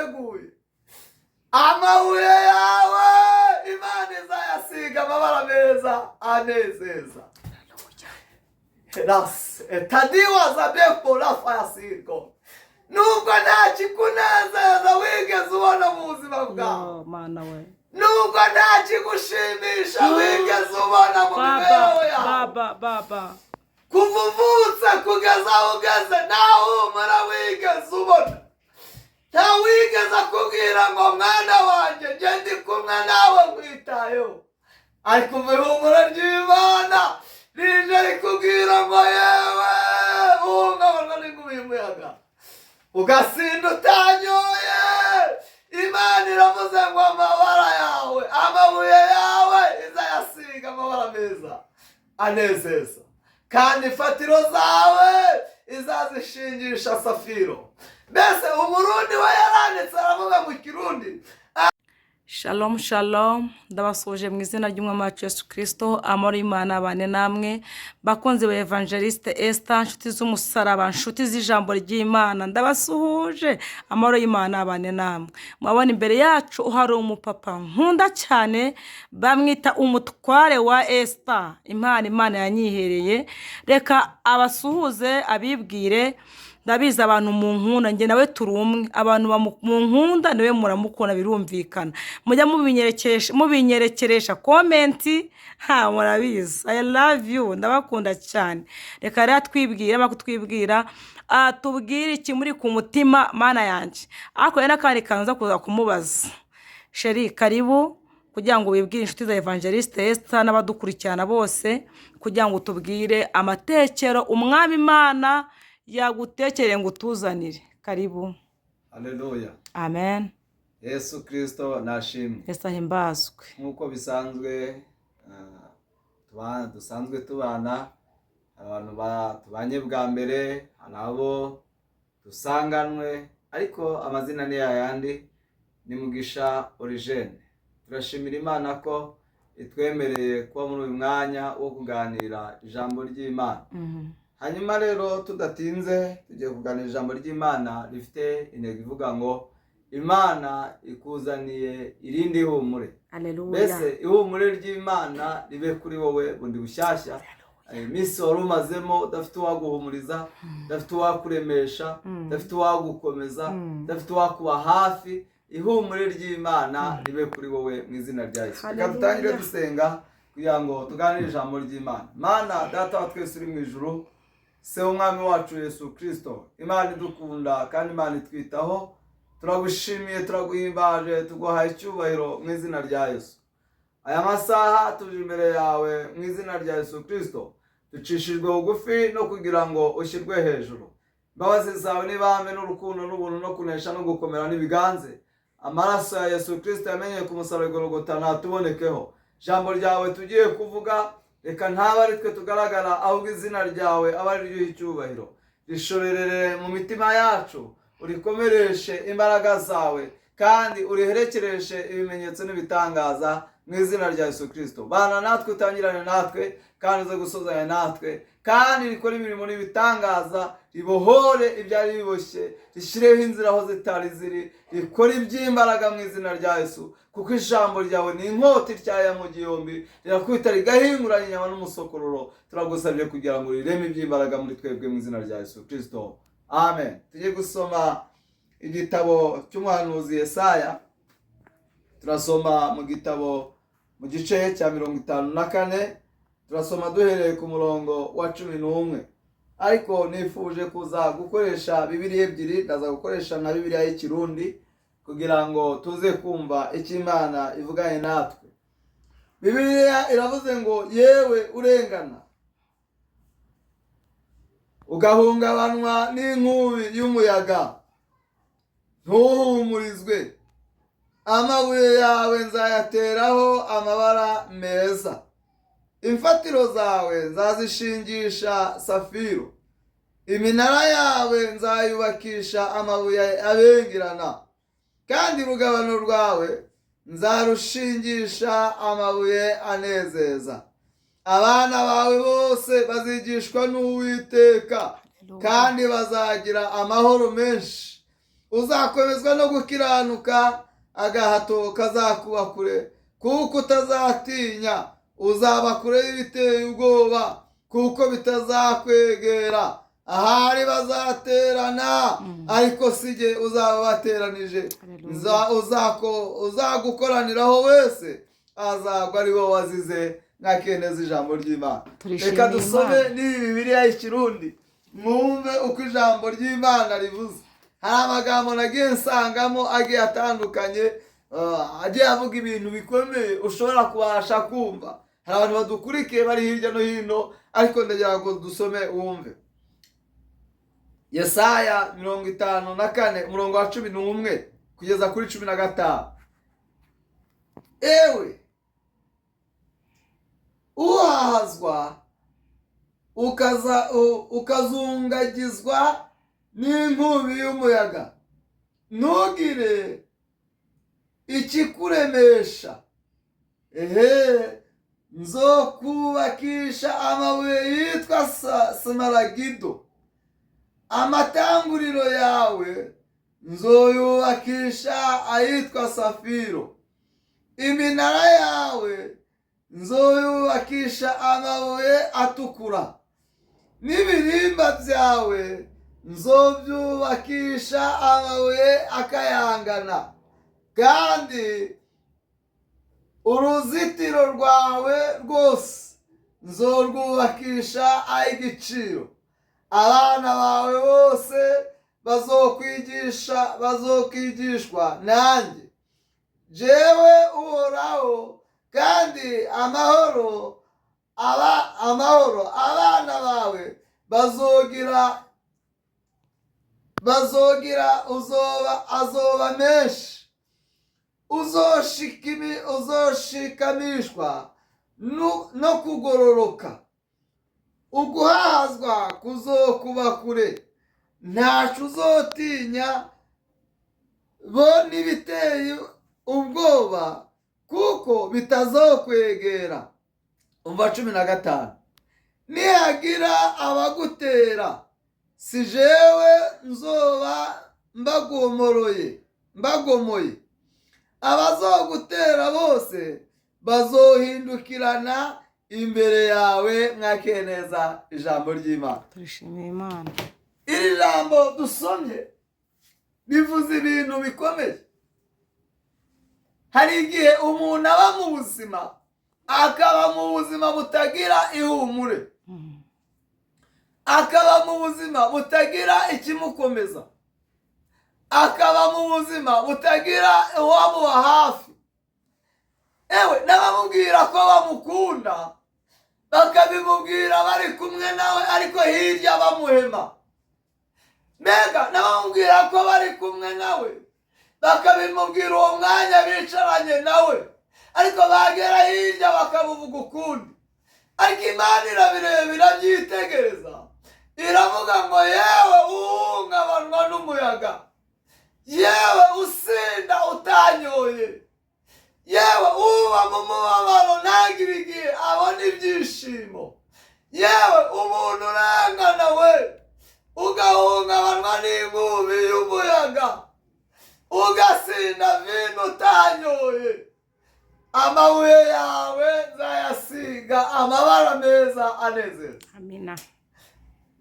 Yateguye amabuye yawe, Imana izayasiga amabara meza anezeza. Rasi etadiwa zabepo rafa yasirgo. Nubwo nta kikunezeza wigeze ubona mu buzima bwawe, Yo, Mana we. nubwo nta kigushimisha wigeze ubona mu mibereho Baba, yawe, baba, baba. kuva uvutse kugeza aho ugeze, nta humura wigeze ubona, nta wigeze akubwira ngo: "Mwana wanjye, njye ndi kumwe nawe, nkwitayeho." Ariko umva, ihumura ry'Imana rije rikubwira ngo: "Yewe uhungabanywa n'inkubi y'umuyaga, ugasinda utanyoye, Imana iravuze ngo amabara yawe, amabuye yawe izayasiga amabara meza anezeza, kandi imfatiro zawe izazishingisha safiro." Mbese Umurundi we yaranditse, aravuga mu Kirundi. Shalom, shalom. Ndabasuhuje mu izina ry'Umwami wacu Yesu Kirisito. Amahoro y'Imana abane namwe. Bakunzi ba Evangeliste Esther, nshuti z'umusaraba, nshuti z'ijambo ry'Imana, ndabasuhuje. Amahoro y'Imana abane namwe. Murabona imbere yacu hari umupapa nkunda cyane, bamwita umutware wa Esther. Impano Imana yanyihereye. Reka abasuhuze, abibwire. Ndabizi abantu mu nkunda, njye nawe turi umwe. Abantu mu nkunda nawe muramukunda, birumvikana. Mujya mubinyerekeresha comment, ha murabizi. I love you, ndabakunda cyane. Reka rero twibwire, ama kutwibwira, tubwire ikimuri ku mutima, Mana yanjye. Ariko rero n'akandi kantu nza kuza kumubaza. Chéri, karibu kugira ngo wibwire inshuti za Evangeliste Esther n'abadukurikirana bose, kugira ngo tubwire amatekero Umwami Imana yagutekereye ngo utuzanire. Karibu. Haleluya. Amen. Yesu Kirisito nashimwe. Yesu ahimbazwe. Nk'uko bisanzwe, dusanzwe tubana, abantu tubanye bwa mbere, hari abo dusanganwe, ariko amazina ni yayandi, ni Mugisha Origene. Turashimira Imana ko itwemereye kuba muri uyu mwanya wo kuganira ijambo ry'Imana. Hanyuma rero tudatinze, tugiye kuganira ijambo ry'Imana rifite intego ivuga ngo: "Imana ikuzaniye irindi humure." Aleluya. Mbese ihumure ry'Imana ribe kuri wowe bundi bushyashya. Iminsi wari umazemo udafite uwaguhumuriza, udafite uwakuremesha, udafite uwagukomeza, udafite uwakuba hafi, ihumure ry'Imana ribe kuri wowe mu izina rya Yesu. Reka Haleluya. dutangire dusenga kugira ngo tuganire ijambo ry'Imana. Mana Data wa twese uri mu ijuru, Se w'Umwami wacu Yesu Kirisito, Imana idukunda kandi Imana itwitaho, turagushimiye, turaguhimbaje, tuguhaye icyubahiro mu izina rya Yesu. Aya masaha tuje imbere yawe mu izina rya Yesu Kirisito, ducishijwe bugufi no kugira ngo ushyirwe hejuru. Imbabazi zawe n'ibambe n'urukundo n'ubuntu no kunesha no gukomera n'ibiganze. Amaraso ya Yesu Kirisito yamenyeye ku musaraba Golgota ntatubonekeho. Ijambo ryawe tugiye kuvuga, reka ntaba ari twe tugaragara, ahubwo izina ryawe aba ari ryo icyubahiro. Rishorerere mu mitima yacu, urikomereshe imbaraga zawe, kandi uriherekereshe ibimenyetso n'ibitangaza mu izina rya Yesu Kirisito. Bana natwe, utangirane natwe, kandi uze gusozanya natwe, kandi rikore imirimo n'ibitangaza, ribohore ibyari biboshye, rishyireho inzira aho zitari ziri, rikore iby'imbaraga mu izina rya Yesu, kuko ijambo ryawe ni inkota ityaye mu gihumbi, rirakubita rigahinguranya inyama n'umusokororo. Turagusabye kugira ngo rireme iby'imbaraga muri twebwe mu izina rya Yesu Kirisito, amen. Tujye gusoma igitabo cy'umuhanuzi Yesaya. Turasoma mu gitabo, mu gice cya 54, turasoma duhereye ku murongo wa 11. Ariko nifuje kuza gukoresha Bibiliya ebyiri, ndaza gukoresha na Bibiliya y'Ikirundi kugira ngo tuze kumva icyo Imana ivuganye natwe. Bibiliya iravuze ngo: "Yewe urengana, ugahungabanwa n'inkubi y'umuyaga, ntuhumurizwe, amabuye yawe nzayateraho amabara meza, imfatiro zawe nzazishingisha safiro, iminara yawe nzayubakisha amabuye abengerana, kandi urugabano rwawe nzarushingisha amabuye anezeza. Abana bawe bose bazigishwa n'Uwiteka, kandi bazagira amahoro menshi." Uzakomezwa no gukiranuka, agahato kazakuba kure, kuko utazatinya. Uzaba kure y'ibiteye ubwoba, kuko bitazakwegera. Ahari bazaterana, ariko si jye uzaba bateranije. Haleluya. Uzagukoraniraho wese azagwa ari wowe wazize. Mwakeneza ijambo ry'Imana. Turishimiye Reka dusome Imana. n'iyi Bibiliya y'Ikirundi, mwumve uko ijambo ry'Imana rivuze. Hari amagambo nagiye nsangamo agiye atandukanye, agiye avuga ibintu bikomeye ushobora kubasha kumva. Hari abantu badukurikiye bari hirya no hino, ariko ndagira ngo dusome wumve. Yesaya 54, umurongo wa 11 kugeza kuri 15. Ewe uhahazwa ukazungagizwa n'inkubi y'umuyaga, ntugire ikikuremesha. Ehe, nzokubakisha amabuye yitwa simaragido, amatanguriro yawe nzoyubakisha ayitwa safiro, iminara yawe nzoyubakisha amabuye atukura, n'ibirimba byawe nzobyubakisha amabuye akayangana, kandi uruzitiro rwawe rwose nzorwubakisha ay'igiciro. Abana bawe bose bazokwigisha, bazokwigishwa nanjye, jewe Uhoraho, kandi amahoro aba amahoro. Abana bawe bazogira uzoba azoba menshi. Uzoshikamishwa no kugororoka, uguhazwa kuzokuba kure, ntaco uzotinya bo n'ibiteye ubwoba, kuko bitazokwegera. Umva 15: nihagira abagutera, si jewe nzoba mbagomoroye, mbagomoye. Abazogutera bose bazohindukirana imbere yawe. Mwakire neza ijambo ry'Imana. Turishimiye Imana. Iri jambo dusomye rivuze ibintu bikomeye. Hari igihe umuntu aba mu buzima, akaba mu buzima butagira ihumure, akaba mu buzima butagira ikimukomeza, akaba mu buzima butagira uwamuba hafi, ewe n'abamubwira ko bamukunda bakabimubwira bari kumwe nawe, ariko hirya bamuhema. Mbega n'abamubwira ko bari kumwe nawe bakabimubwira uwo mwanya bicaranye nawe, ariko bagera hirya bakamuvuga ukundi. Ariko Imana irabireba, irabyitegereza, iravuga ngo: yewe uhungabanwa n'umuyaga, yewe usinda utanyoye, yewe uba mu mubabaro ntagire igihe abona ibyishimo, yewe umuntu urangana we ugahungabanwa n'inkubi y'umuyaga, ugasinda vino utanyoye, amabuye yawe nzayasiga amabara meza anezeza. Amina.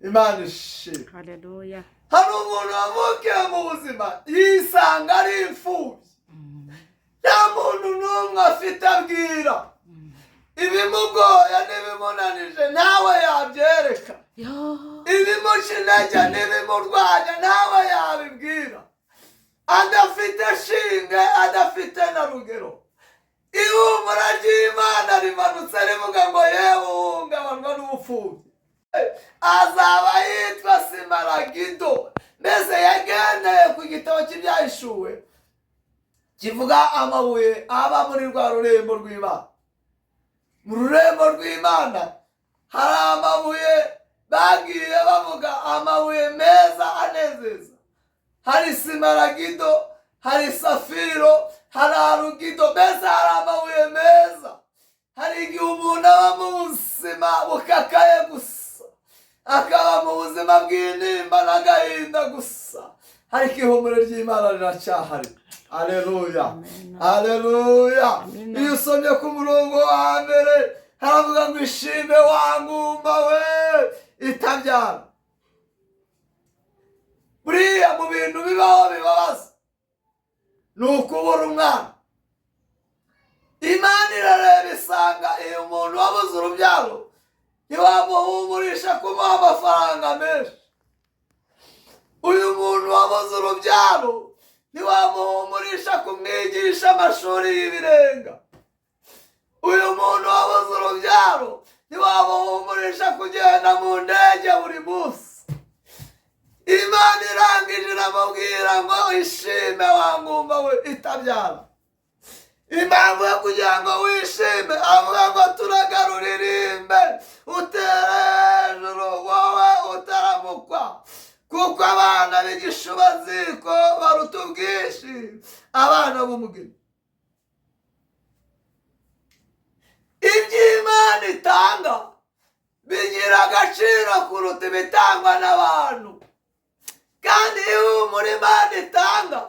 Imana ishimwe. Haleluya. Hari umuntu wavukiye mu buzima yisanga ari imfubyi, nta muntu n'umwe afite abwira ibimugoye n'ibimunanije, ntawe yabyereka. Yo. Ibimuca intege n'ibimurwanya ntawe yabibwira, adafite shinge, adafite na rugero. Ihumura ry'Imana rimanutse rivuga ngo: yewe uhungabanwa n'ubupfubyi, azaba yitwa simaragido. Mbese yagendeye ku gitabo cy'Ibyahishuwe kivuga amabuye aba muri rwa rurembo rw'Imana. Mu rurembo rw'Imana hari amabuye bagiye bavuga, amabuye meza anezeza. Hari simaragido, hari safiro, hari arugido, mbese hari amabuye meza. Hari igihe umuntu aba mu buzima bukakaye gusa, akaba mu buzima bw'intimba n'agahinda gusa. Ariko ihumure ry'Imana riracyahari. Aleluya, aleluya. Iyo usomye ku murongo wa mbere haravuga ngo ishime wa ngumba we itabyara. Buriya mu bintu bibaho bibabaza ni ukubura umwana. Imana irareba isanga iyo umuntu wabuze urubyaro ntiwamuhumurisha kumuha amafaranga menshi. Uyu muntu wabuze urubyaro ntiwamuhumurisha kumwigisha amashuri y'ibirenga. Uyu muntu wabuze urubyaro ntiwamuhumurisha kugenda mu ndege buri munsi. Imana irangije iramubwira ngo ishime wa ngumba we itabyara. Impamvu yo kugira ngo wishime, avuga ngo turagarura irimbe utere hejuru wowe utaramukwa, kuko abana b'igishubaziko baruta ubwinshi abana b'umugeni. Iby'Imana itanga bigira agaciro kuruta ibitangwa n'abantu, kandi ihumure Imana itanga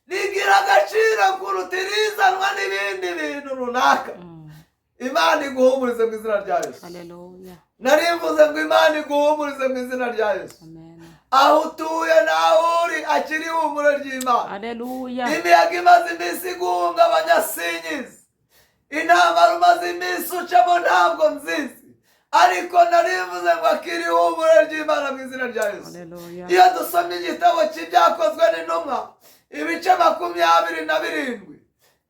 rigira agaciro kuruta irizanwa n'ibindi bintu runaka. Imana iguhumurize mu izina rya Yesu. Haleluya. Nari mvuze ngo Imana iguhumurize mu izina rya Yesu. Amen. Aho utuye n'aho uri akiri ihumure ry'Imana. Haleluya. Imiyaga imaze iminsi iguhungabanya sinyizi, intambara umaze iminsi ucamo ntabwo nzizi, ariko narivuze ngo akiri ihumure ry'Imana mu izina rya Yesu. Haleluya. Iyo dusomye igitabo cy'ibyakozwe n'intumwa ibice 27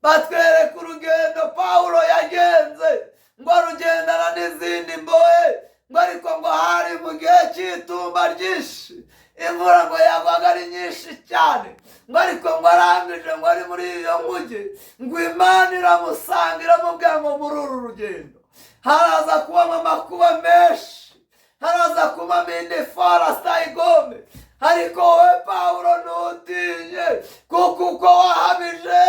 batwereka urugendo Pawulo yagenze, ngo arugendana n'izindi mbohe, ngo ariko ngo hari mu gihe cy'itumba ryinshi, imvura ngo yagwaga ari nyinshi cyane, ngo ariko ngo arangije ngo ari muri iyo nkuge, ngo Imana iramusanga iramubwira ngo muri uru rugendo haraza kubamo amakuba menshi, haraza kubamo indi farasitayigome, ariko wowe Pawulo ntutinye, kuko uko wahamije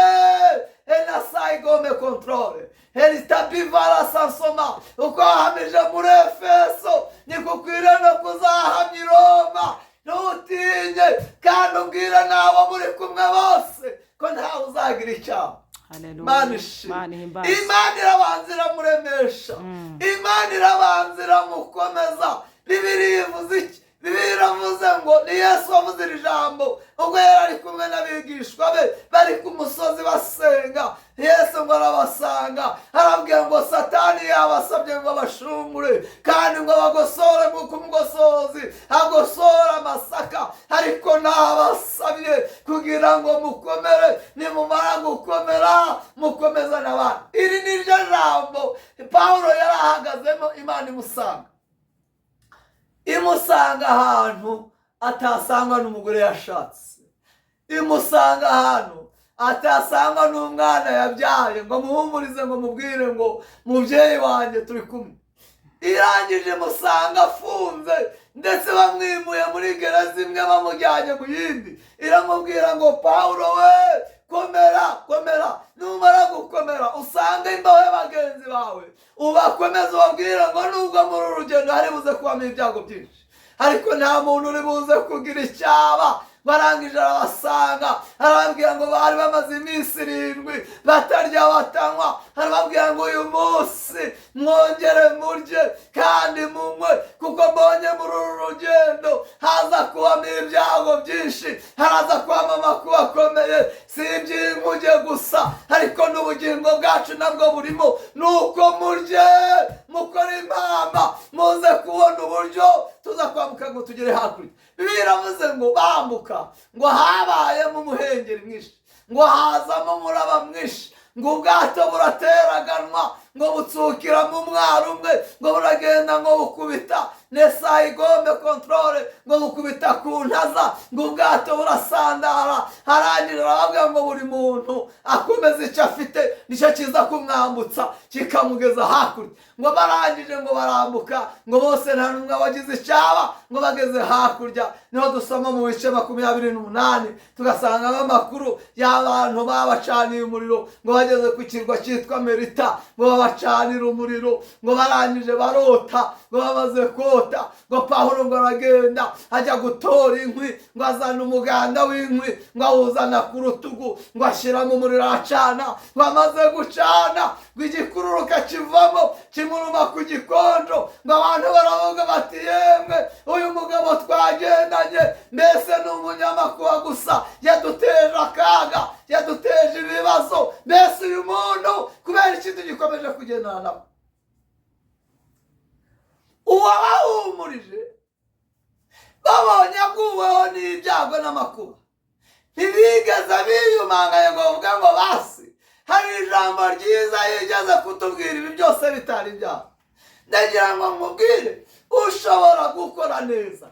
enasayigome kontorore heritabivara sansoma, uko wahamije muri Efeso niko ukwiriye no kuzahamya i Roma. Ntutinye, kandi ubwire n'abo muri kumwe bose ko ntawe uzagira icyaha. Haleluya. Imana ishimwe. Imana ihimbaze. Imana irabanza iramuremesha, Imana irabanza iramukomeza. Bibiliya ivuze iki? Bibiliya iravuze ngo ni Yesu wavuze iri jambo ubwo yari ari kumwe n'abigishwa be bari ku musozi basenga. Yesu ngo arabasanga arababwira ngo Satani yabasabye ngo abashungure kandi ngo abagosore nk'uko umugosozi agosora amasaka, ariko nabasabye kugira ngo mukomere, nimumara gukomera mukomezane abandi. Iri ni ryo jambo Pawulo yari ahagazemo, Imana imusanga, imusanga ahantu atasangwa n'umugore yashatse, imusanga ahantu atasangwa n'umwana yabyaye, ngo muhumurize, ngo mubwire ngo mubyeyi wanjye turi kumwe. Irangije imusanga afunze, ndetse bamwimuye muri gereza imwe bamujyanye mu yindi, iramubwira ngo Pawulo we komera, komera, numara gukomera usange imbohe bagenzi bawe, ubakomeze ubabwire ngo nubwo muri uru rugendo hari buze kubamo ibyago byinshi, ariko nta muntu uri buze kugira icyaba. Barangije arabasanga arababwira ngo bari bamaze iminsi 7 batarya batanywa, arababwira ngo uyu munsi mwongere murye kandi munywe, kuko mbonye muri uru rugendo haza kubamo ibyago byinshi, haraza kubamo amakuba akomeye, si iby'inkuge gusa ariko n'ubugingo bwacu nabwo burimo. Nuko murye mukore impamba muze kubona uburyo tuza kwambuka ngo tugere hakurya. Bibiliya iravuze ngo bambuka ngo habayemo umuhengeri mwinshi, ngo hazamo umuraba mwinshi, ngo ubwato burateraganwa, ngo butsukira mu mwaro umwe, ngo buragenda ngo bukubita nesayigombe kontorore, ngo bukubita ku ntaza, ngo ubwato burasandara. Harangije arababwira ngo buri muntu akomeze icyo afite nicyo kiza kumwambutsa kikamugeza hakurya. Ngo barangije ngo barambuka, ngo bose nta n'umwe wagize icyaba, ngo bageze hakurya. Niho dusoma mu bice 28 tugasangamo amakuru y'abantu babacaniye umuriro, ngo bageze ku kirwa cyitwa Melita, ngo bacanira umuriro, ngo barangije barota, ngo bamaze kota, ngo Pawulo ngo aragenda ajya gutora inkwi, ngo azana umuganda w'inkwi, ngo awuzana ku rutugu, ngo ashyiramo umuriro aracana, ngo amaze gucana ngo igikururuka kivamo kimuruma ku gikonjo, ngo abantu baravuga bati yemwe uyu mugabo twagendanye mbese ni umunyamakuba gusa, yaduteje akaga, yaduteje ibibazo, mbese uyu muntu kubera iki tugikomeje kugendana nawe? Uwabahumurije babonye aguweho n'ibyago n'amakuba, ntibigeze biyumanganya ngo bavuge ngo basi hari ijambo ryiza yigeze kutubwira, ibi byose bitari ibyago. Ndagira ngo nkubwire, ushobora gukora neza,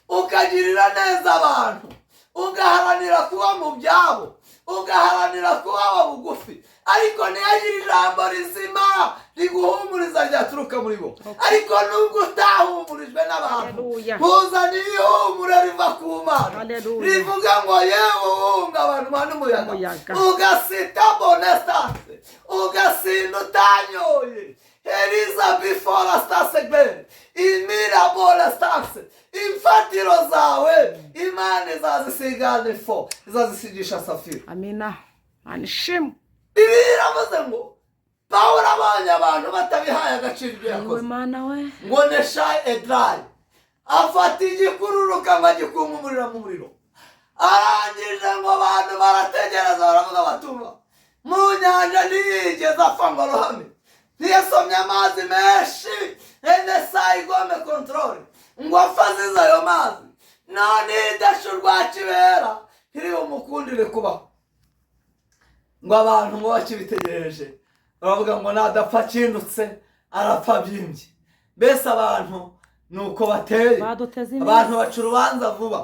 ukagirira neza abantu, ugaharanira kuba mu byabo, ugaharanira kuba bugufi, ariko ntihagire ijambo rizima riguhumuriza ryaturuka muri bo. Ariko nubwo utahumurijwe n'abantu, Haleluya. mpuzana ihumure riva ku Mana, Haleluya. rivuga ngo yewe uhungabanywa n'umuyaga, Umuyaga. ugasita bonesitase, ugasinda utanyoye, heriza before stasegben imira bonesitase, imfatiro zawe Imana izazisigana ifo, izazisigisha safiro. Amina. Mana ishimwe. Bibiliya iravuze ngo Pawulo abonye abantu batabihaye agaciro ibyo Yewe yakoze, Mana we. ngo neshaye edarayi, afata igikururuka ngo agikunkumurira mu muriro, arangije ngo abantu barategereza baravuga batumva mu nyanja ntiyigeze apfa ngo arohame, ntiyasomye amazi menshi enesayi igome kontorore ngo apfe azize ayo mazi, none idasha urwa kibera ntiri bumukundire kubaho. Ngo abantu ngo bakibitegereje baravuga ngo nadapfa akindutse arapfa abyimbye. Mbese abantu ni uko bateye, Baduteze iminsi. abantu baca urubanza vuba,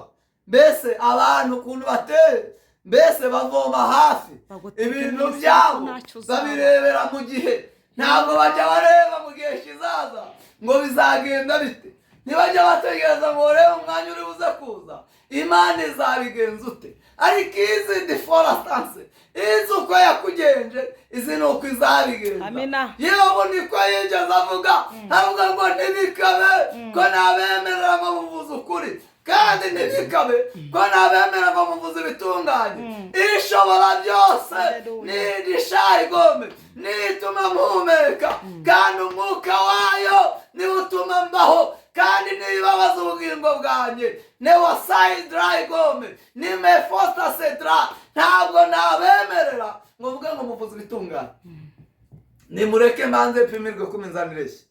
mbese abantu ukuntu bateye, mbese bavoma hafi Bagutega ibintu iminsi, byabo ntacyo uzaba. babirebera mu gihe, ntabwo bajya bareba mu gihe kizaza ngo bizagenda bite, ntibajya bategereza ngo barebe umwanya uri buze kuza, Imana izabigenza ute. Ariko izi ndi forasitanse, izi uko yakugenje, izi ni uko izabigenza. Amina. Yewe niko yigeze avuga, avuga ngo ntibikabe ko nabemerera ngo muvuze ukuri, kandi ntibikabe ko nabemerera ngo muvuze ibitunganye. Ishobora byose Haleluya. nigisha igombe nituma mpumeka, kandi umwuka wayo niwo utuma mbaho, kandi nibabaza ubugingo bwanjye newasayidra igombe nimefosta sedra, ntabwo nabemerera ngo mvuge ngo muvuze ibitunganye. Nimureke mbanze pimirwe ku minzani ireshya,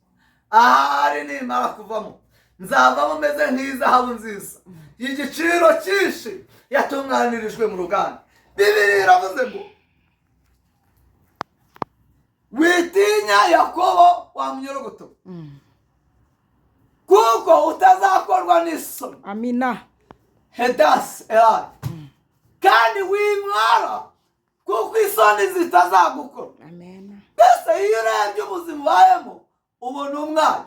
ahari nimara kuvamo nzavamo meze nk'izahabu nziza y'igiciro cyinshi yatunganirijwe mu ruganda. Bibiliya iravuze ngo witinya Yakobo wa munyorogoto, kuko utazakorwa n'isoni. Amina. Hedasi erayi, kandi wimwara kuko isoni zitazagukora. Amen. Mbese iyo urebye ubuzima ubayemo ubona umwana,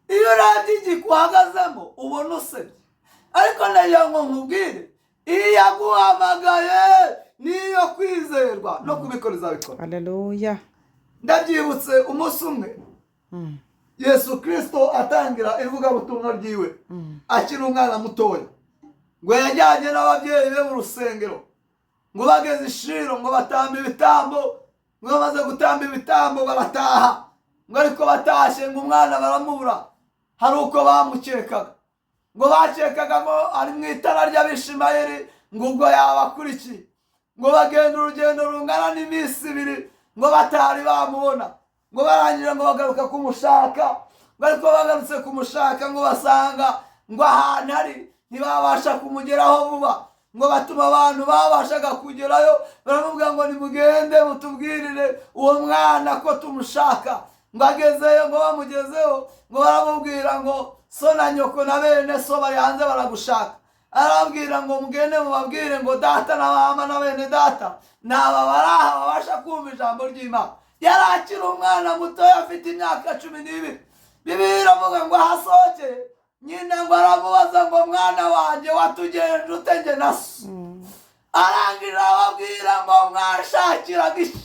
iyo urebye igihe uhagazemo ubona usebye, ariko ndagira ngo nkubwire, iyo yaguhamagaye niyo kwizerwa no kubikora izabikora. Haleluya. Ndabyibutse umunsi umwe Yesu Kirisito atangira ivugabutumwa ryiwe akiri umwana mutoya, ngo yajyanye n'ababyeyi be mu rusengero, ngo bageze i Shilo ngo batamba ibitambo, ngo bamaze gutamba ibitambo barataha, ngo ariko batashye ngo umwana baramubura. Hari uko bamukekaga, ngo bakekaga ngo ari mu itara ry'Abishimayeli, ngo ubwo yabakurikiye, ngo bagenda urugendo rungana n'iminsi ibiri ngo batari bamubona, ngo barangira ngo bagaruka kumushaka, ngo ariko bagarutse kumushaka ngo basanga ngo ahantu ari ntibabasha kumugeraho vuba, ngo batuma abantu babashaga kugerayo baramubwira ngo nimugende mutubwirire uwo mwana ko tumushaka. Ngo agezeyo, ngo bamugezeho ngo baramubwira ngo so na nyoko na bene so bari hanze baragushaka. Arababwira ngo mugende mubabwire ngo data na mama na bene data ni aba bari aha babasha kumva ijambo ry'Imana. Yari akiri umwana mutoya afite imyaka 12. Bibiliya iravuga ngo ahasohokeye nyina ngo aramubaza ngo mwana wanjye watugenje ute njye na so? Arangije arababwira ngo mwashakiraga iki?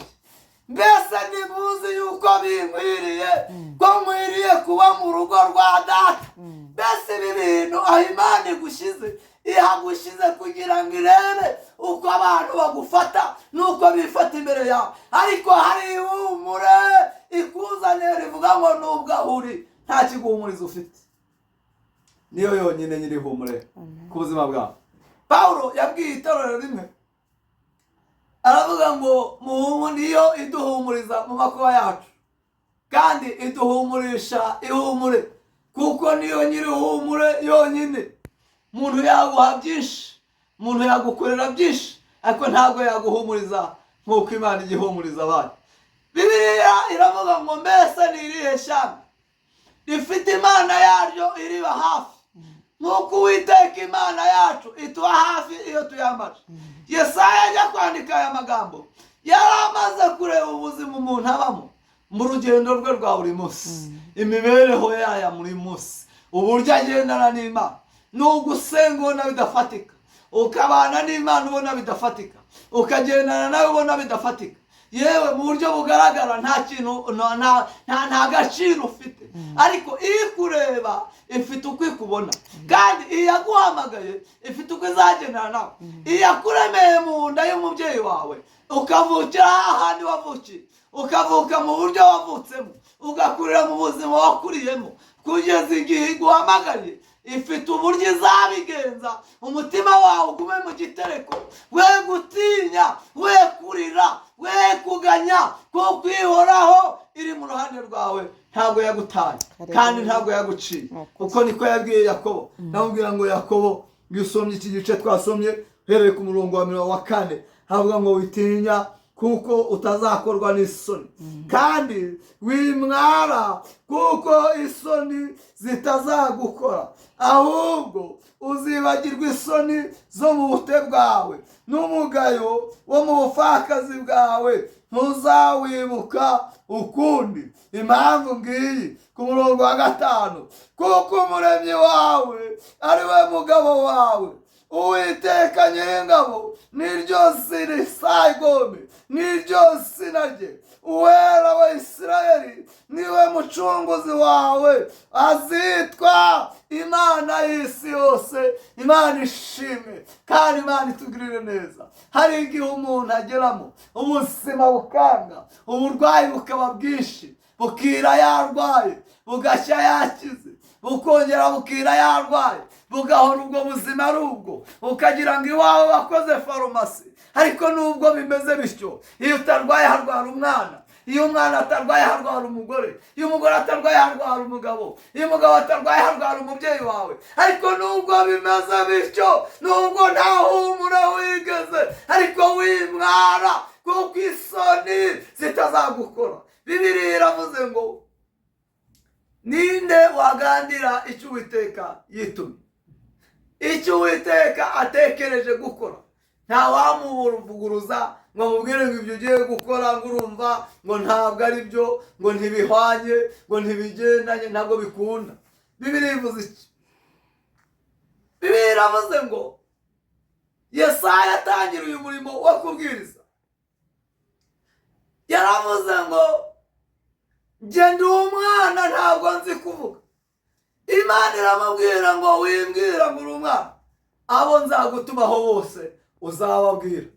Mbese ntimuzi yuko binkwiriye, ko nkwiriye kuba mu rugo rwa data? Mbese ibi bintu aho Imana igushyize, ihagushyize kugira ngo irebe uko abantu bagufata n'uko bifata imbere yawe. Ariko hari ihumure ikuzaniye rivuga ngo nubwo aho uri nta kiguhumuriza ufite, niyo yonyine nyiri ihumure ku buzima bwawe. Pawulo yabwiye itorero rimwe, aravuga ngo muhumu niyo iduhumuriza mu makuba yacu, kandi iduhumurisha ihumure, kuko niyo nyiri ihumure yonyine. Umuntu yaguha byinshi, umuntu yagukorera byinshi, ariko ntabwo yaguhumuriza nk'uko Imana igihumuriza abandi. Bibiliya iravuga ngo mbese ni irihe shyamba rifite Imana yaryo iriba hafi nk'uko Uwiteka Imana yacu ituba hafi iyo tuyambaje? Yesaya ajya kwandika aya magambo yari amaze kureba ubuzima umuntu abamo mu rugendo rwe rwa buri munsi, imibereho yaya buri munsi, uburyo agendana n'Imana. Ni ugusenga ubona bidafatika, ukabana n'Imana ubona bidafatika, ukagendana nawe ubona bidafatika, yewe mu buryo bugaragara nta kintu, nta gaciro ufite. Ariko iyo ikureba ifite uko ikubona, kandi iyaguhamagaye ifite uko izagendana nawe. Iyakuremeye mu nda y'umubyeyi wawe, ukavukira hahandi wavukiye, ukavuka mu buryo wavutsemo, ugakurira mu buzima wakuriyemo, kugeza igihe iguhamagaye, ifite uburyo izabigenza. Umutima wawe ugume mu gitereko, we gutinya, we kurira, we kuganya, kuko ihoraho iri mu ruhande rwawe. Ntabwo yagutaye kandi ntabwo yaguciye. Uko niko yabwiye Yakobo, namubwira ngo Yakobo, iyo usomye iki gice twasomye uhereye ku murongo wa 40, havuga ngo witinya kuko utazakorwa n'isoni, kandi wimwara kuko isoni zitazagukora, ahubwo uzibagirwa isoni zo mu bute bwawe, n'umugayo wo mu bupfakazi bwawe ntuzawibuka ukundi. Impamvu ngiyi ku murongo wa 5: kuko Umuremyi wawe ari we mugabo wawe, Uwiteka Nyiringabo niryo zina, Sayigome niryo zina rye, Uwera wa Isirayeli niwe Mucunguzi wawe, azitwa Imana y'isi yose. Imana ishimwe kandi Imana itugirire neza. Hari igihe umuntu ageramo ubuzima bukanga, uburwayi bukaba bwinshi, bukira yarwaye, bugashya yakize, bukongera bukira yarwaye, bugahora ubwo buzima ari ubwo, ukagira ngo iwawe wakoze farumasi. Ariko nubwo bimeze bityo, iyo utarwaye harwara umwana, iyo umwana atarwaye harwara umugore, iyo umugore atarwaye harwara umugabo, iyo umugabo atarwaye harwara umubyeyi wawe. Ariko nubwo bimeze bityo, nubwo nta humura wigeze, ariko wimwara kuko isoni zitazagukora. Bibiliya iravuze ngo ninde wagandira icyo Uwiteka yitumye, icyo Uwiteka atekereje gukora? Nta wamuvuguruza ngo amubwire ngo ibyo ugiye gukora, ngo urumva ngo ntabwo ari byo, ngo ntibihwanye, ngo ntibigendanye, ntabwo bikunda. Bibiliya ivuze iki? Bibiliya iravuze ngo Yesaya atangira uyu murimo wo kubwiriza, yaravuze ngo njye ndi umwana, ntabwo nzi kuvuga. Imana iramubwira ngo wimbwira ngo uri umwana, abo nzagutumaho bose uzababwira.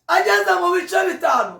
Ageze mu bice 5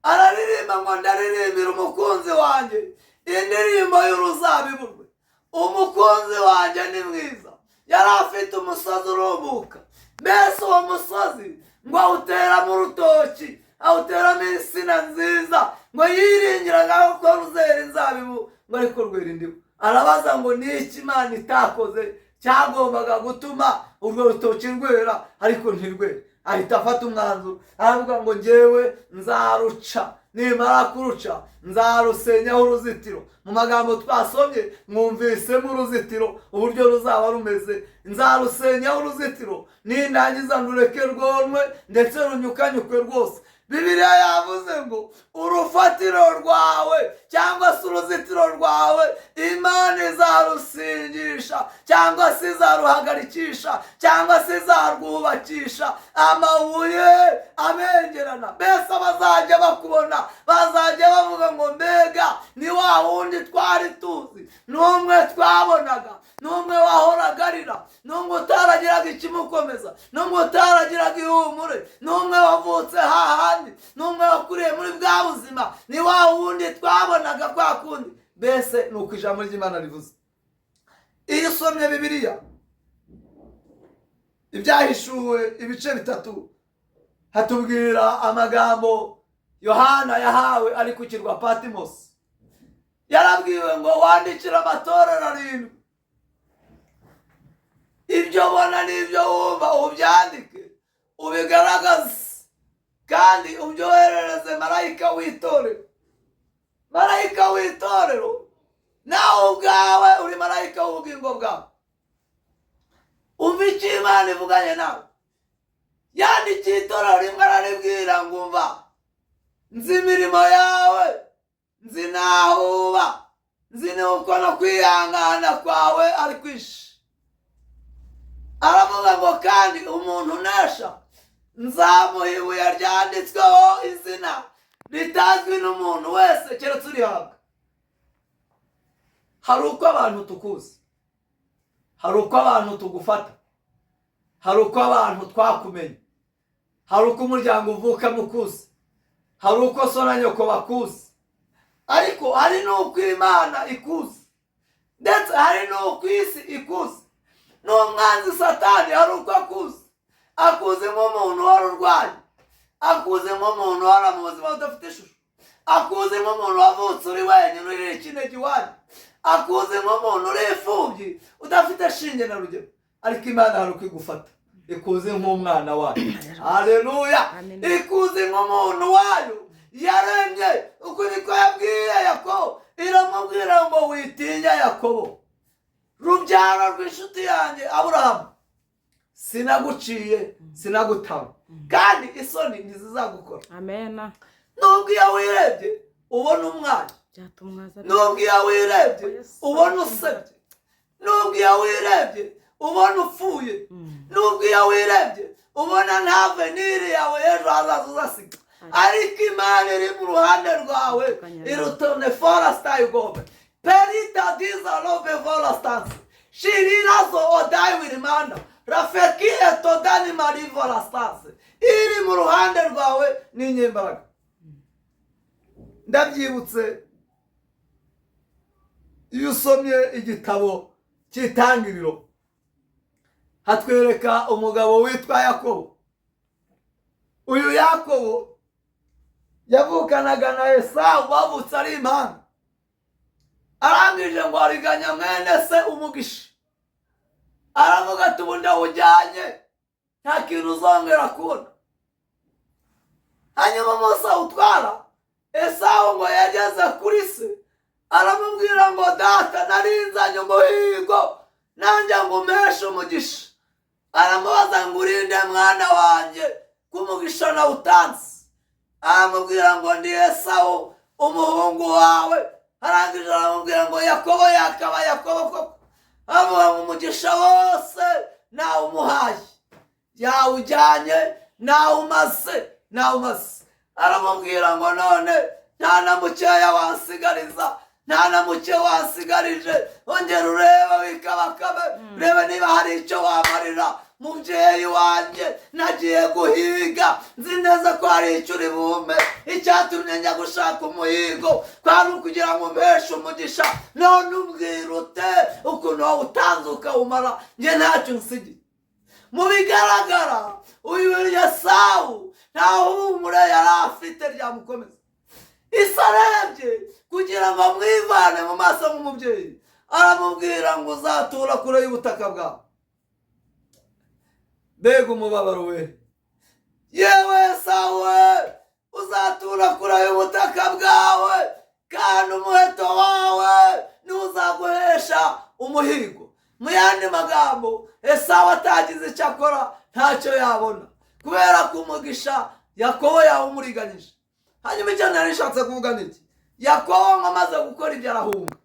araririmba ngo ndaririmbira umukunzi wanjye indirimbo y'uruzabibu rwe. Umukunzi wanjye ni mwiza, yari afite umusozi urumbuka. Mbese uwo musozi ngo awuteramo urutoki, awuteramo insina nziza, ngo yiringiraga ko ruzera inzabibu, ngo ariko rwera indimu. Arabaza ngo ni iki Imana itakoze cyagombaga gutuma urwo rutoki rwera ariko ntirwere? Ahita afata umwanzuro, aravuga ngo njyewe nzaruca, nimara kuruca nzarusenyaho uruzitiro. Mu magambo twasomye mwumvisemo uruzitiro uburyo ruzaba rumeze. Nzarusenyaho uruzitiro, nindangiza ndureke rwonwe ndetse runyukanyukwe rwose. Bibiliya yavuze ngo urufatiro rwawe cyangwa se uruzitiro rwawe Imana izarusingisha cyangwa se izaruhagarikisha cyangwa se izarwubakisha amabuye. Abengerana mbese abazajya bakubona bazajya bavuga ngo mbega ni wa wundi twari tuzi, n'umwe twabonaga, n'umwe wahoraga arira, n'umwe utaragiraga ikimukomeza, n'umwe utaragiraga ihumure, n'umwe wavutse hahandi, n'umwe wakuriye muri bwa buzima, ni wa wundi twabonaga kwa kundi. Mbese ni uko ijambo ry'Imana rivuze. Iyo usomye Bibiliya, Ibyahishuwe ibice 3, hatubwira amagambo Yohana yahawe ari ku kirwa Patimosi. Yarabwiwe ngo wandikire amatorero arindwi, ibyo ubona n'ibyo wumva ubyandike, ubigaragaze, kandi ubyoherereze marayika w'itorero. Marayika w'itorero, nawe ubwawe uri marayika w'ubugingo bwawe. Umva icyo Imana ivuganye nawe. Yandikiye itorero rimwe, araribwira ngo umva, nzi imirimo yawe, nzi n'aho uba, nzi n'uko no kwihangana kwawe ari kwinshi. Aravuga ngo kandi umuntu unesha nzamuha ibuye ryanditsweho izina ritazwi n'umuntu wese keretse urihabwa. Hari uko abantu tukuzi, hari uko abantu tugufata, hari uko abantu twakumenye, hari uko umuryango uvukamo ukuzi, hari uko so na nyoko bakuzi, ariko hari n'uko Imana ikuzi, ndetse hari n'uko isi ikuzi, n'umwanzi Satani hari uko akuzi. Akuzi nk'umuntu wari urwaye, akuzi nk'umuntu wari mu buzima budafite ishusho, akuzi nk'umuntu wavutse uri wenyine, uri ikinege iwanyu, akuzi nk'umuntu uri imfubyi udafite shinge na rugero. Ariko Imana hari uko igufata, ikuzi nk'umwana wayo. Haleluya! Amen. Ikuzi nk'umuntu wayo yaremye. Uku niko yabwiye Yakobo, iramubwira ngo witinya Yakobo, rubyaro rw'inshuti yanjye Aburahamu, sinaguciye, sinagutaba, kandi isoni ntizizagukora. Amena. Nubwo iyo wirebye ubona umwana, Byatumwaza. nubwo iyo wirebye ubona usebye, nubwo iyo wirebye ubona upfuye, nubwo iyo wirebye ubona nta avenir yawe ejo hazaza uzasiga, ariko Imana iri mu ruhande rwawe. Irutone forasitayi gobe perita diza robe vorastansi shirirazo odayi wirimanda rafeki etodani mari vorastansi. Iri mu ruhande rwawe ni inyembaraga. Ndabyibutse, iyo usomye igitabo cy'Itangiriro, hatwereka umugabo witwa Yakobo. Uyu Yakobo yavukanaga na Esawu, bavutse ari impanga. Arangije ngo ariganya mwene se umugisha, aravuga ati ubu ndawujyanye, nta kintu uzongera kubona. Hanyuma umunsi awutwara, Esawu ngo yageze kuri se, aramubwira ngo data, narinzanye umuhigo nanjye ngo umpeshe umugisha. Aramubaza ngo urinde mwana wanjye, ko umugisha nawutanze? Aramubwira ngo ndi Esawu umuhungu wawe. Arangije aramubwira ngo Yakobo yakaba Yakobo koko? Avuga ngo umugisha wose nawumuhaye, yawujyanye, nawumaze, nawumaze. Aramubwira ngo none nta na mukeya wansigariza, nta na muke wansigarije. Ongera urebe, wikabakabe, urebe niba hari icyo wamarira mubyeyi wanjye. Nagiye guhiga nzi neza ko hari icyo uri bumpe. Icyatumye njya gushaka umuhigo kwari ukugira ngo umpeshe umugisha. None umbwira ute ukuntu wawutanze ukawumara, njye ntacyo nsigiye? Mu bigaragara, uyu Esawu nta humure yari afite ryamukomeza. Isi arebye kugira ngo amwivane mu maso nk'umubyeyi, aramubwira ngo uzatura kure y'ubutaka bwawe. Mbega umubabaro we! Yewe Esawu we, uzatura kure y'ubutaka bwawe, kandi umuheto wawe niwo uzaguhesha umuhigo. Mu yandi magambo, Esawu atagize icyo akora ntacyo yabona, kubera ko umugisha Yakobo yawumuriganyije. Hanyuma icyo nari nishatse kuvuga ni iki: Yakobo ngo amaze gukora ibyo, arahunga,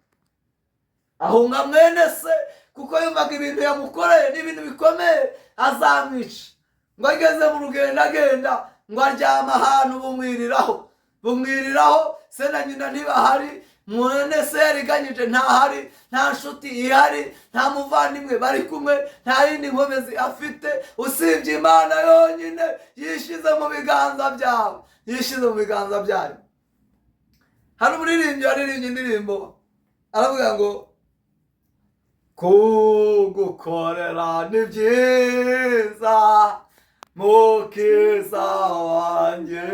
ahunga mwene se, kuko yumvaga ibintu yamukoreye n'ibintu bikomeye, azamwica. Ngo ageze mu rugendo agenda Ngo aryama ahantu bumwiriraho, bumwiriraho. Se na nyina ntibahari, mwene se yariganyije ntahari, nta nshuti ihari, nta muvandimwe bari kumwe, nta yindi nkomezi afite usibye Imana yonyine yishyize mu biganza byawe, yishyize mu biganza byayo. Hari umuririmbyi waririmbye indirimbo, aravuga ngo kugukorera ni byiza, Mukiza wanjye,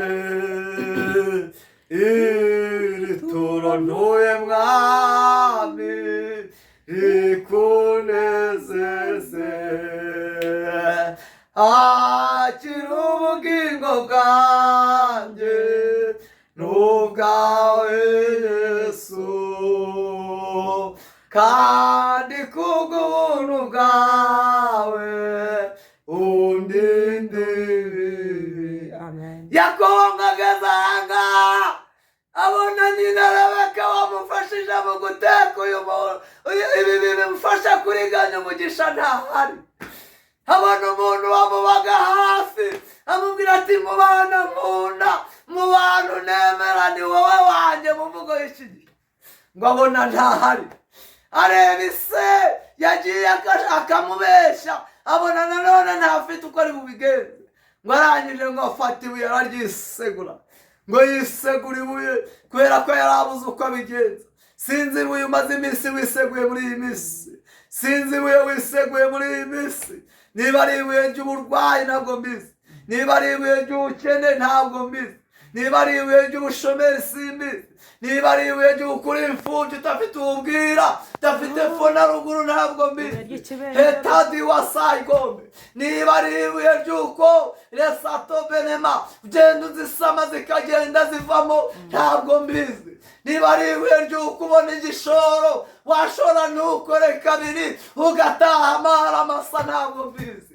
iri turo ntuye, Mwami, rikunezeze. Akira ubugingo bwanjye n'ubwawe, Yesu, kandi kubw'ubuntu bwawe undinde ibibi. Amen. Yakobo ngo ageze ahangaha abona nyina Rebeka wamufashije mu guteka uyu muntu, ibi bimufasha kuriganya umugisha ntahari. Abona umuntu wamubaga hafi, amubwira ati: "Mu bana nkunda, mu bantu nemera, ni wowe wanjye," mu mvugo y'iki gihe. Ngo abona ntahari, areba ise yagiye akamubeshya, abona nanone ntafite uko ari bubigenze. Ngo arangije ngo afate ibuye araryisegura, ngo yisegura ibuye kubera ko yari abuze uko abigenza. Sinzi ibuye umaze iminsi wiseguye muri iyi minsi, sinzi ibuye wiseguye muri iyi minsi. Niba ari ibuye ry'uburwayi, ntabwo mbizi. Niba ari ibuye ry'ubukene, ntabwo mbizi. Niba ari ibuye ry'ubushomeri, simbizi. Niba ari ibuye ry'ukuri imfubyi udafite uwubwira, udafite epfo na ruguru, ntabwo mbizi. Ry'ikibendera. Hetadi wa sayigombe. Niba ari ibuye ry'uko resato benema ugenda uzisama zikagenda zivamo, ntabwo mbizi. Niba ari ibuye ry'uko ubona igishoro washora ntukore kabiri, ugataha amara amasa, ntabwo mbizi.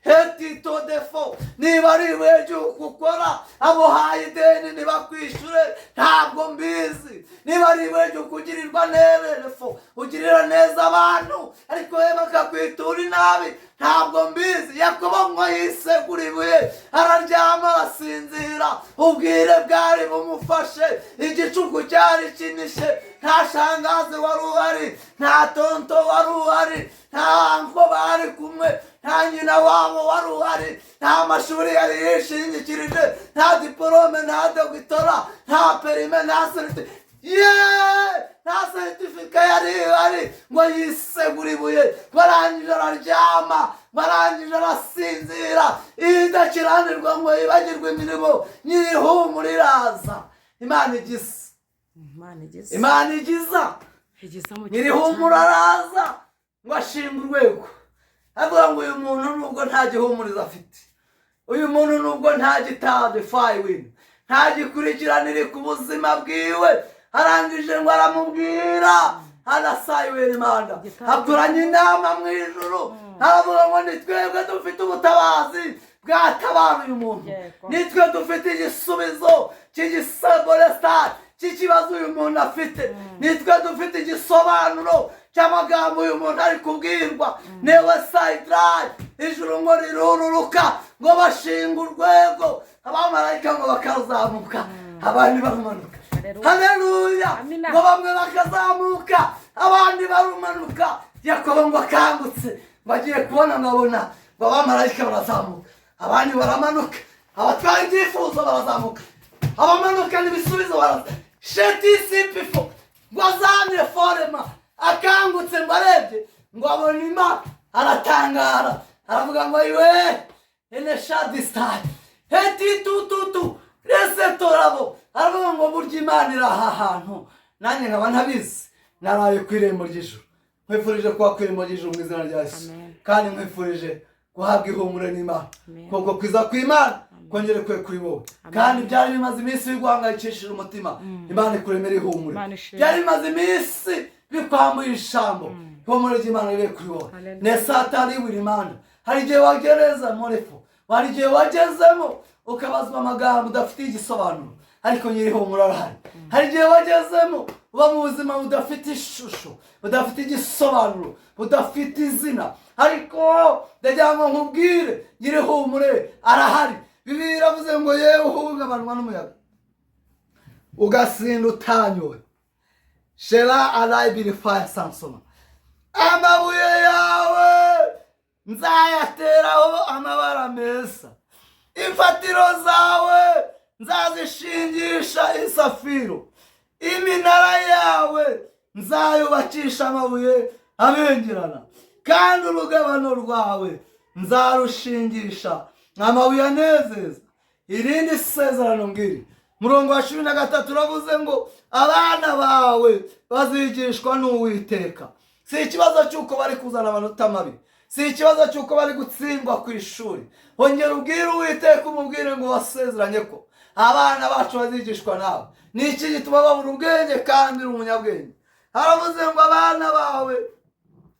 Hetito defo. Niba ari ibuye ry'uko ukora, amuhaye ideni ntibakwishyure, ntabwo mbizi. Niba ari ibuye ry'uko ugirirwa neza, ugirira neza abantu, ariko we bakakwitura inabi, ntabwo mbizi. Yakobo ngo yisegura ibuye, araryama, arasinzira. Ubwire bwari bumufashe, igicuku cyari kinishe. Nta shangazi wari uhari, nta tonto wari uhari, nta uncle bari kumwe, nta nyina wabo wari uhari, nta mashuri yari yishingikirije, nta diporome, nta dogitora, nta perime, nta nta seritifika yari ihari. Ngo yisegura ibuye, barangije araryama, barangije arasinzira. Iyo idakiranirwa ngo yibagirwe imirimo, nyirihumura iraza. Imana igize Imana igeze. Imana igiza. Igeze mu Nyirihumura araza, ngo ashinga urwego, avuga ngo uyu muntu nubwo nta gihumurizo afite, uyu muntu nubwo nta gitadifayi wini, nta gikurikiranire ku buzima bwiwe. Arangije ngo aramubwira arasayiwera imanda, akoranya inama mu ijuru, aravuga ngo ni twebwe dufite ubutabazi bwatabara uyu muntu, nitwe dufite igisubizo cy'igisaboresitari cy'ikibazo uyu muntu afite, nitwe dufite igisobanuro cy'amagambo uyu muntu ari kubwirwa. Newe sayidarayi. Ijuru ngo rirururuka, ngo bashinga urwego, abamarayika ngo bakazamuka, abandi barumanuka. Haleluya. Haleluya. Amina. Ngo bamwe bakazamuka, abandi barumanuka. Yakobo ngo akangutse, ngo agiye kubona, ngo abona ngo abamarayika barazamuka, abandi baramanuka. Abatwara ibyifuzo barazamuka, abamanuka n'ibisubizo baraza. Sheti sipifo. Ngo azamye forema, akangutse ngo arebye, ngo abona Imana, aratangara, aravuga ngo iwe eneshadisitari heti tututu resetorabo. Aravuga ngo burya Imana iri aha hantu, nanjye nkaba ntabizi, naraye ku irembo ry'ijuru. Nkwifurije kuba ku irembo ry'ijuru mu izina rya Yesu. Amen. Kandi nkwifurije guhabwa ihumure n'Imana, Amen. kubwo kwiza kw'Imana kongere kwe kuri wowe. Kandi byari bimaze iminsi biguhangayikishije umutima, Imana ikuremera ihumure. Imana ishimwe. Byari bimaze iminsi bikwambuye ijambo, ihumure ry'Imana ribe kuri wowe. Haleluya. Nesatari imana. Hari igihe wagereza morefu, hari igihe wagezemo ukabazwa amagambo udafitiye igisobanuro, ariko nyirihumura arahari. Hari igihe wagezemo uba mu buzima budafite ishusho, budafite igisobanuro, budafite izina, ariko ndagira ngo nkubwire, nyirihumure arahari. Bibiliya iravuze ngo yewe uhungabanwa n'umuyaga, ugasinda utanyoye, shera arayibiri faya sansoma, amabuye yawe nzayateraho amabara meza, imfatiro zawe nzazishingisha isafiro, iminara yawe nzayubakisha amabuye abengerana, kandi urugabano rwawe nzarushingisha amabuye anezeza. Irindi sezerano ngiri, murongo wa 13 uravuze ngo abana bawe bazigishwa n'Uwiteka. Si ikibazo cy'uko bari kuzana amanota mabi, si ikibazo cy'uko bari gutsindwa ku ishuri. Hongera ubwire Uwiteka, umubwire ngo wasezeranye ko abana bacu bazigishwa nawe. Ni iki gituma babura ubwenge kandi uri umunyabwenge? Haravuze ngo abana bawe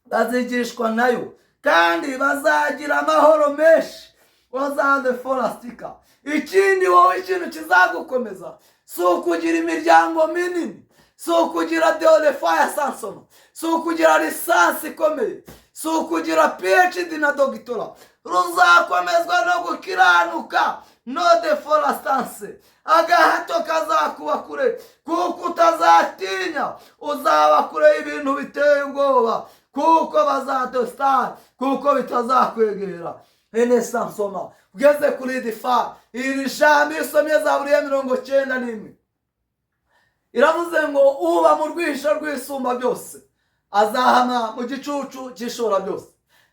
bazigishwa nayo, kandi bazagira amahoro menshi, wazaze forastika. Ikindi wowe, ikintu kizagukomeza si ukugira imiryango minini, si ukugira deolefaya sansoma, si ukugira lisansi ikomeye, si ukugira PhD na dogitora. Ruzakomezwa no gukiranuka, no de forastance. Agahato kazakuba kure, kuko utazatinya. Uzaba kure y'ibintu biteye ubwoba, kuko bazadositari, kuko bitazakwegera. Ene sansoma, ugeze kuri difa iri jambo, iyo usomye Zaburi ya 91, iravuze ngo uba mu rwisho rw'Isumba byose azahama mu gicucu cy'Ishobora byose.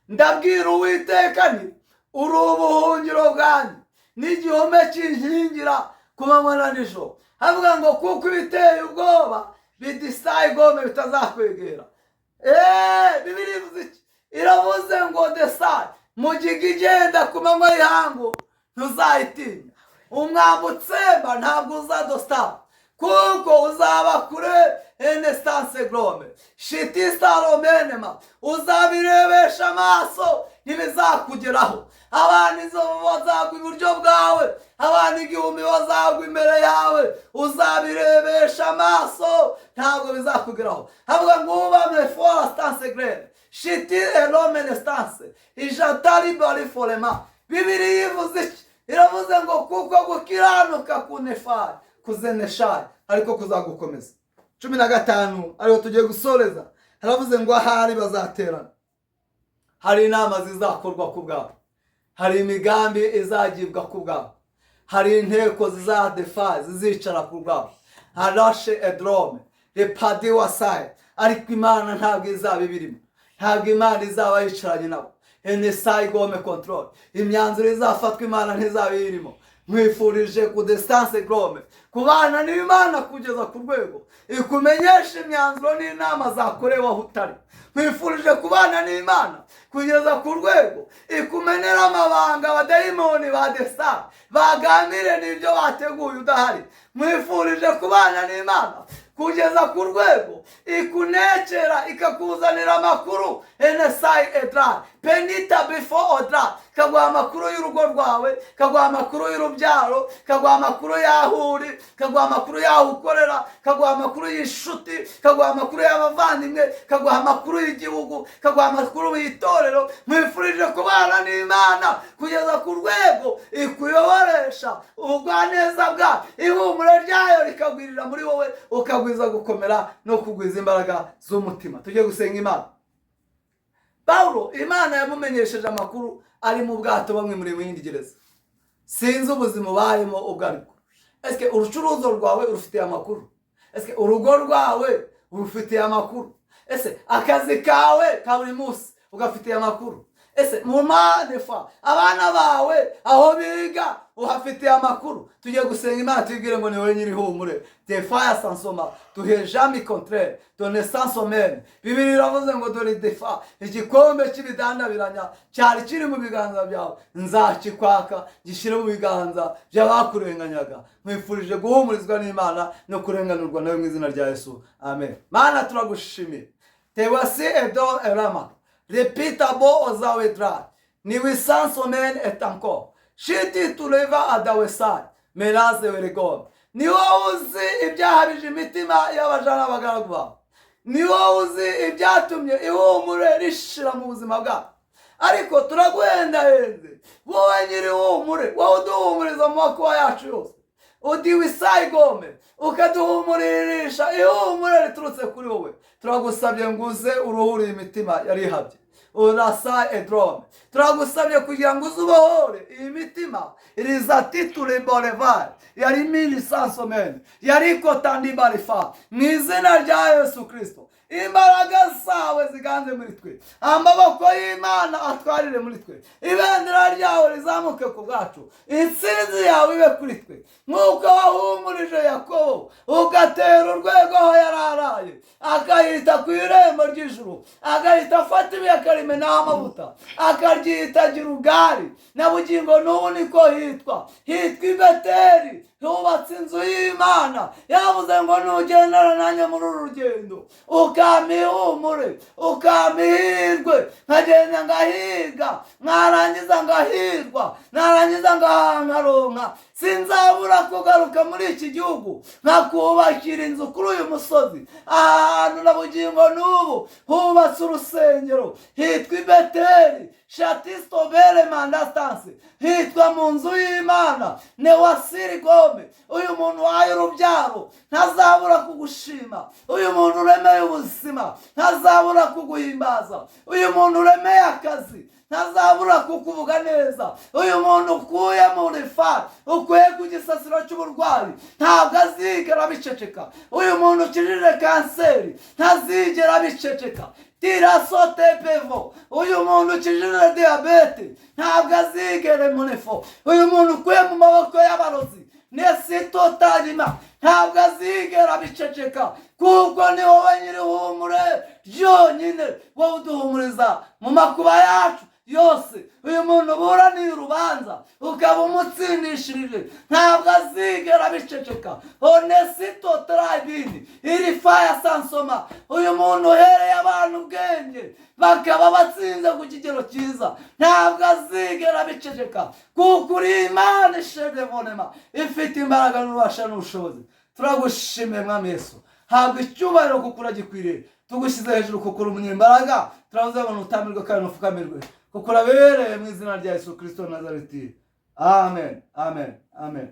Ndabwira Uwiteka ni uri ubuhungiro bwanjye n'igihome kinkingira ku manywa na nijoro. Havuga ngo kuko ibiteye ubwoba bidisayi gome bitazakwegera. Eee, Bibiliya ivuze iki? Iravuze ngo desayi mugiga igenda ku manywa y'ihangu ntuzayitinya, umwambi utsemba ntabwo uzadositara, kuko uzaba kure. Enesanse gorome shitisa romenema, uzabirebesha amaso, ntibizakugeraho. Abantu inzovu bazagwa iburyo bwawe, abantu 1000 bazagwa imbere yawe, uzabirebesha amaso, ntabwo bizakugeraho. Havuga ngo ubame forastanse grene shiti eromene stanse ijatari bari forema. Bibiliya ivuze iki? Iravuze ngo kuko gukiranuka ku nefari kuzeneshari ariko kuzagukomeza. 15 ariho tugiye gusoreza. Haravuze ngo ahari bazaterana, hari inama zizakorwa ku bwabo, hari imigambi izagibwa ku bwabo, hari inteko zizadefa zizicara ku bwabo, harashe edrome repadi wasaye, ariko Imana ntabwo izaba ibirimo, ntabwo Imana izaba yicaranye nabo. Enesayi gome control, imyanzuro izafatwa Imana ntizaba irimo. Nkwifurije ku distance gome kubana n'Imana kugeza ku rwego ikumenyesha imyanzuro n'inama zakorewe aho utari. Nkwifurije kubana n'Imana kugeza ku rwego ikumenera amabanga abadayimoni ba desa baganire n'ibyo bateguye udahari. Nkwifurije kubana n'Imana kugeza ku rwego ikunekera, ikakuzanira amakuru, enesayi edra penita before odra, ikaguha amakuru y'urugo rwawe, ikaguha amakuru y'urubyaro, ikaguha amakuru y'aho uri, ikaguha amakuru y'aho ukorera, ikaguha amakuru y'inshuti, ikaguha amakuru y'abavandimwe, ikaguha amakuru y'igihugu, ikaguha amakuru y'itorero. Nkwifurije kubana n'Imana kugeza ku rwego ikuyoboresha ubugwaneza bwayo, ihumure ryayo rikagwirira muri wowe, ukagwiza gukomera no kugwiza imbaraga z'umutima. Tujye gusenga Imana. Pawulo Imana yamumenyesheje amakuru ari mu bwato bamwe muri yindi gereza. Sinzi ubuzima ubayemo ubwo aribwo. Ese urucuruzo rwawe urufitiye amakuru? Ese urugo rwawe urufitiye amakuru? Ese akazi kawe ka buri munsi ugafitiye amakuru? Ese mu manefa abana bawe aho biga uhafitiye amakuru? Tugiye gusenga Imana, tubwire ngo ni wowe nyiri humure defaya sansoma duhe jami contraire done sansomene. Bibiliya iravuze ngo dore defa igikombe cy'ibidandabiranya cyari kiri mu biganza byawe nzakikwaka, gishyire mu biganza by'abakurenganyaga. Nkwifurije guhumurizwa n'Imana no kurenganurwa nawe mu izina rya Yesu, amen. Mana, turagushimiye. Tewasi edo erama repitabo ozawedra niwisansomene etanko shiti tureva adawesai meraze weregom. Ni wowe uzi ibyahabije imitima y'abaja n'abagaragu bawe, ni wowe uzi ibyatumye ihumure rishira mu buzima bwabo. Ariko turaguhendahenze wowe nyiri humure, wowe uduhumuriza mu makuba yacu yose, udiwisayigome ukaduhumuririsha ihumure riturutse kuri wowe. Turagusabye ngo uze uruhure imitima yarihabye urasa edrome. Turagusabye kugira ngo uze ubohore iyi mitima rizatiturimborevari yari mini sansomene yari kotandibarifa mu izina rya Yesu Kirisito. Imbaraga zawe ziganze muri twe, amaboko y'Imana atwarire muri twe, ibendera ryawe rizamuke ku bwacu, intsinzi yawe ibe kuri twe, nk'uko wahumurije Yakobo ugatera urwego aho yari araye, akahita ku irembo ry'ijuru, agahita afata ibuye akarimenaho amavuta, akaryita Girugari. Na bugingo n'ubu niko hitwa, hitwa i Beteli, hubatse inzu y'Imana. Yavuze ngo nugendana nanjye muri uru rugendo, ukampa ihumure, ukampa ihirwe, nkagenda ngahiga, mwarangiza ngahirwa, narangiza ngahankaronka, sinzabura kugaruka muri iki gihugu nkakubakira inzu kuri uyu musozi. Ahantu na bugingo n'ubu hubatse urusengero, hitwa i Beteli shatistobere mandastanse, hitwa mu nzu y'Imana newasirigome. Uyu muntu wahaye urubyaro ntazabura kugushima, uyu muntu uremeye ubuzima ntazabura kuguhimbaza, uyu muntu uremeye akazi ntazabura kukuvuga neza, uyu muntu ukuye muri fa ukuye ku gisasiro cy'uburwayi ntabwo azigera abiceceka, uyu muntu ukijije kanseri ntazigera abiceceka, tirasotepevo, uyu muntu ukijije diyabete ntabwo azigera munefo, uyu muntu ukuye mu maboko y'abarozi nesitotarima ntabwo azigera abiceceka, kuko ni wowe nyiri humure ryonyine, wowe uduhumuriza mu makuba yacu yose. Uyu muntu uburaniye urubanza ukaba umutsindishirije ntabwo azigera abiceceka, onesito tarabini iri faya sansoma. Uyu muntu uhereye abantu ubwenge bakaba batsinze ku kigero cyiza ntabwo azigera abiceceka, kuko uri Imana ishedevonema ifite imbaraga n'ububasha n'ubushobozi. Turagushimiye Mwami Yesu, habwa icyubahiro kuko uragikwiriye, tugushyize hejuru kuko uri umunyembaraga. Turavuze ngo nutamirwe kandi nupfukamirwe kuko urabereye, mu izina rya Yesu Kirisito Nazareti. Amen, amen, amen.